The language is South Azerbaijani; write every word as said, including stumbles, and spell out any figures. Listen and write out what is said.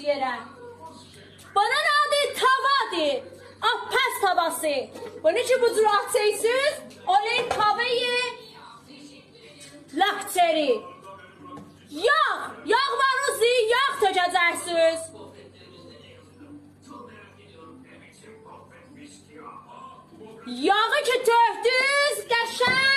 یئره. بونون آدی تاوادیر. آبپز تاواسی. بونو کی بو جور آچیرسینیز، اولور تاوای لاکچری. یاغ، یاغ وار، او زی یاغ تؤکه‌جکسینیز. یاغی کی تؤکدونوز، قشنگ